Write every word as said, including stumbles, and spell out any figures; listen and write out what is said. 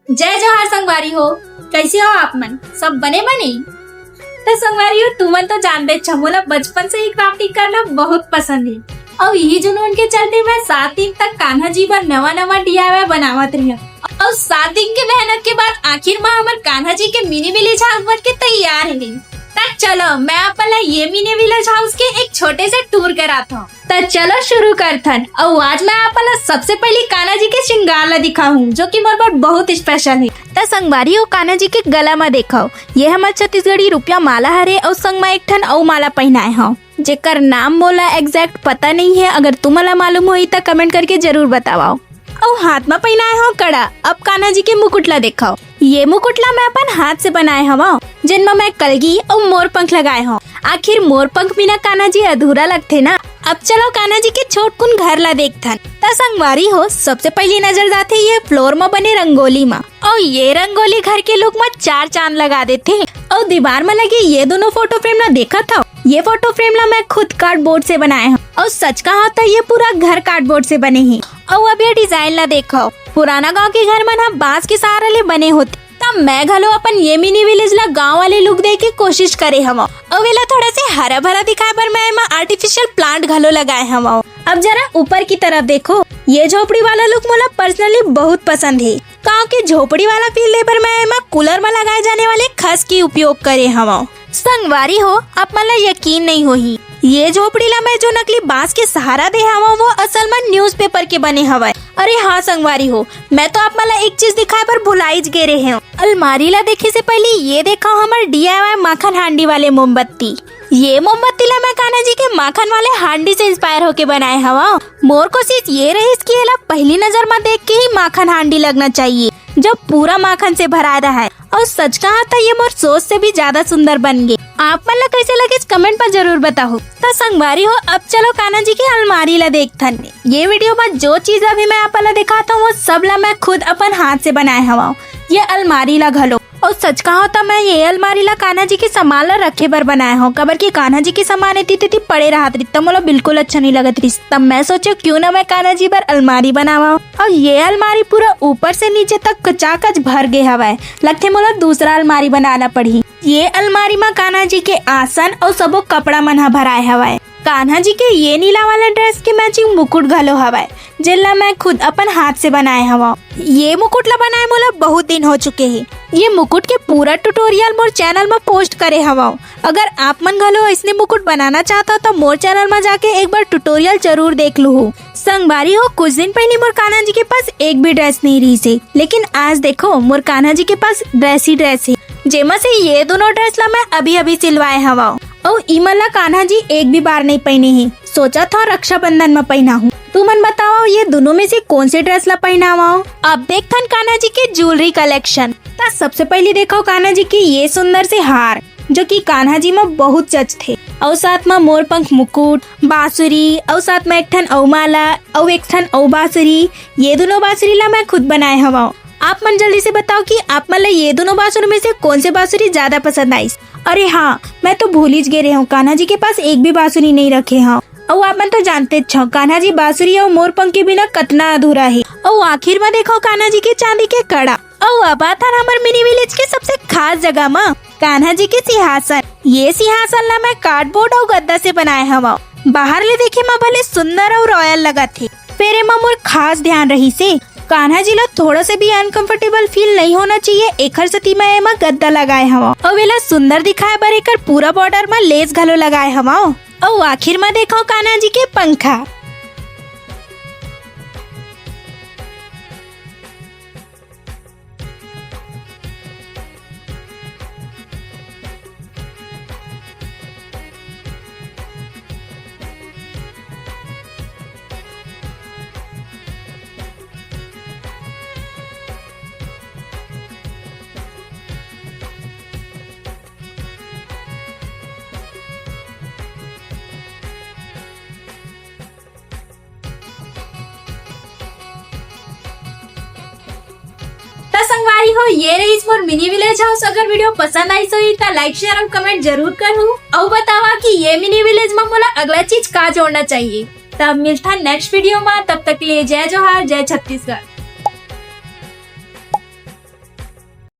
जय जोहार संगवारी हो, कैसे हो आप मन? सब बने बने? त संगवारी हो, तुमन तो जानबे छ, मोला बचपन से ही क्राफ्टिंग करना बहुत पसंद हे। अउ इही जुनून के चलते मैं सात दिन तक कान्हा जी बर नवा नवा डीआईवाई बनावत रही। अउ सात दिन के मेहनत के बाद आखिर में हमर कान्हा जी के मिनी विलेज हाउस बन के तैयार हे। त चलो, मैं आप मन ला ये मिनी विलेज हाउस के एक छोटे से टूर करात हूँ। त चलो शुरू करथन। अउ आज मैं आप मन ला सबसे पहली कान्हा जी के श्रृंगार ला दिखाहूँ, जो कि मोर बर बहुत स्पेशल हे। त संगवारी हो, कान्हा जी के गला म देखव, ये हमर छत्तीसगढ़ी रुपया माला हरे अउ संग म एक ठन अउ माला पहिनाए हव, जेकर नाम मोला एग्जैक्ट पता नहीं है। अगर तुमन ला मालूम होही त कमेंट करके जरूर बतावव। अउ हाथ म पहिनाए हव कड़ा। अब कान्हा जी के मुकुट ला देखव, ये मुकुट ला मैं अपन हाथ से बनाए हवं, जेन म मैं कलगी अउ मोर पंख लगाए हव। आखिर मोर पंख बिना कान्हा जी अधूरा लगथे ना। अब चलो कान्हा जी के छोटकुन घर ला देखथन। त संगवारी हो, सबसे पहली नजर जाथे ये फ्लोर म बने रंगोली म। अउ ये रंगोली घर के लुक म चार चांद लगा देथे। अउ दीवार म लगे ये दोनों फोटो फ्रेम ला देखत हव, ये फोटो फ्रेम ला मैं खुद कार्डबोर्ड से बनाए हव। अउ सच कहा त ये पूरा घर कार्डबोर्ड से बने हे। अउ अब ये डिजाइन ला देखव, पुराना गांव के घर मन ह बांस के सहारा ले बने होथे। त मैं घलो अपन ये मिनी विलेज ला गांव वाले लुक दे के कोशिश करे हवं। अउ एला थोड़ा से हरा भरा दिखाए बर मैं एमा आर्टिफिशियल प्लांट घलो लगाए हवं। अब जरा ऊपर की तरफ देखो, ये झोपड़ी वाला लुक मोला पर्सनली बहुत पसंद हे। गांव के झोपड़ी वाला फील दे बर मैं एमा कूलर म लगाए जाने वाले खस के उपयोग करे हवं। संगवारी हो, आप मन ला यकीन नहीं होही, ये झोपड़ी ला मैं जो नकली बांस के सहारा दे हवं, वो असल म न्यूज़पेपर के बने हवय। अरे हाँ संगवारी हो, मैं तो आप मन ला एक चीज दिखाए बर भुलाइच गे रहे हवं। अलमारी ला देखे से पहले ये देखव हमर डीआईवाई माखन हांडी वाले मोमबत्ती। ये मोमबत्ती ला मैं कान्हा जी के माखन वाले हांडी से इंस्पायर होके बनाए हवं। मोर कोशिश ये रहिस कि एला पहली नजर म देख के ही माखन हांडी लगना चाहिए, जो पूरा माखन से भराए रहय। अउ सच कहा त ये मोर सोच से भी ज्यादा सुंदर बन गे। आप मन ला कैसे लगिस, कमेंट पर जरूर बताहू। त संगवारी हो, अब चलो कान्हा जी के अलमारी ला देखथन। ये वीडियो में जो चीज अभी मैं आप ला दिखात हूँ, वो सब ला मैं खुद अपन हाथ से बनाए हवं। ये अलमारी ला घलो, अउ सच कहा त मैं ये अलमारी ला कान्हा जी के सामान ला रखे बर बनाए हवं, काबर कि कान्हा जी के सामान एती तेती पड़े रहत रहिस, त मोला बिल्कुल अच्छा नहीं लगत रहिस। तब मैं सोचे क्यों ना मैं कान्हा जी बर अलमारी बनावं। अउ ये अलमारी पूरा ऊपर से नीचे तक कचाकच भर गे हवय, लगथे मोला दूसरा अलमारी बनाना पड़ही। ये अलमारी म कान्हा जी के आसन अउ सबो कपड़ा मन ह भराए हवय। कान्हा जी के ये नीला वाला ड्रेस के मैचिंग मुकुट घलो हवय, जेन ला मैं खुद अपन हाथ से बनाए हवं। ये मुकुट ला बनाए मोला बहुत दिन हो चुके हे। ये मुकुट के पूरा ट्यूटोरियल मोर चैनल म पोस्ट करे हवं। अगर आप मन घलो अइसने मुकुट बनाना चाहत हव, त मोर चैनल म जाके एक बार ट्यूटोरियल जरूर देख लूहू। संगवारी हो, कुछ दिन पहले मोर कान्हा जी के पास एक भी ड्रेस नहीं रहिस हे, लेकिन आज देखो, मोर कान्हा जी के पास ड्रेस ही ड्रेस हे, जेमा से ये दोनों ड्रेस ला मैं अभी-अभी सिलवाए हवं। अउ इमन ला कान्हा जी एक भी बार नहीं पहिने हे। सोचत हव रक्षाबंधन म पहिनाहूं। तुमन बतावव, ये दोनों में से कौन से ड्रेस ला पहिनावव? अब देखथन कान्हा जी के ज्वेलरी कलेक्शन। त सबसे पहले देखव कान्हा जी के ये सुंदर से हार, जो कि कान्हा जी म बहुत जचथे। अउ साथ म मोर पंख मुकुट, बांसुरी, अउ साथ म एक ठन अउ माला, अउ एक ठन अउ बांसुरी। ये दोनों बांसुरी ला मैं खुद बनाए हवं। आप मन जल्दी से बताओ कि आप मन ला ये दोनों बांसुरी में से कौन से बांसुरी ज्यादा पसंद आइस। अरे हाँ, मैं तो भूलिच गे रहे हूँ, कान्हा जी के पास एक भी बांसुरी नहीं रखे हवं। अउ आप मन तो जानते छव, कान्हा जी बांसुरी अउ मोर पंख के बिना कतना अधूरा हे। अउ आखिर म देखव कान्हा जी के चांदी के कड़ा। अउ अब आथन हमर मिनी विलेज के सबसे खास जगह म, कान्हा जी के सिंहासन। ये सिंहासन ला मैं कार्डबोर्ड अउ गद्दा से बनाए हवं। बाहर ले देखे म भले सुंदर अउ रॉयल लगत हे, फेर एमा मोर खास ध्यान रहिस हे, कान्हा जी ला थोड़ा से भी अनकंफर्टेबल फील नहीं होना चाहिए, एखर सेती मैं एमा गद्दा लगाए हवं। अउ एला सुंदर दिखाए बर एकर पूरा बॉर्डर म लेस घलो लगाए हवं। अउ आखिर म देखव कान्हा जी के पंखा। त संगवारी हो, ये रहिस मोर मिनी विलेज हाउस। अगर वीडियो पसंद आइस होही त लाइक, शेयर अउ कमेंट जरूर करहू। अउ बतावा कि ये मिनी विलेज म मोला अगला चीज का जोड़ना चाहिए। तब मिलथन नेक्स्ट वीडियो म, तब तक के लिए जय जोहार, जय छत्तीसगढ़।